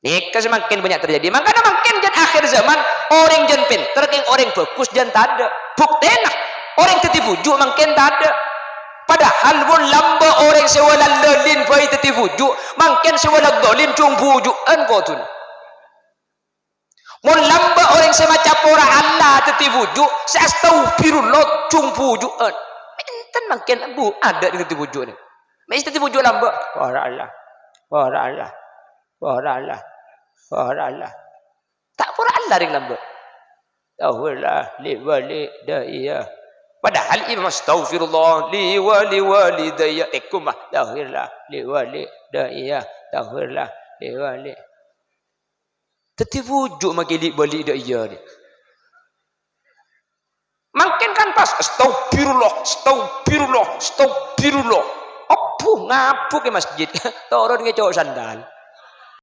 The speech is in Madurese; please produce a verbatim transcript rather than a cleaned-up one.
Nèka sè mangkèn bânnya' terjadi. Mangkana mangkèn jân akhir zaman, orèng jân pènter kèng orèng bhâghus jân tadâ'. Buktèna, orèng dhâddhi bhuju' mangkèn tadâ'. Padahal mon lambâ' orèng sè wala dhâlim bhâi dhâddhi bhuju', mangkèn sè wala dhâlim jhung bhuju'ân kodhuna. Mon lambâ' orèng sè maca pora Allah dhâddhi bhuju', sè astaghfirullah jhung bhuju'ân. Enten mangkèn, bu, adâ' dhâddhi bhuju' nè. Mè' sè dhâddhi bhuju' lambâ'. Pora Allah. Pora Allah. Pora Allah. Pora Allah. Ta' pora Allah rèng lambâ'. Astaghfirullah li wali daya. Padahal imam astaghfirullah li wali wali daya. Tèko mah. Astaghfirullah li wali daya. Astaghfirullah li wali. Dhâddhi bhuju' makè li' bâli' dâ' iyâ nè. Mangkèn kan pas, "Astaghfirullah, astaghfirullah, astaghfirullah." Abu ngabuk è masjid. Toron ngèco' sandal.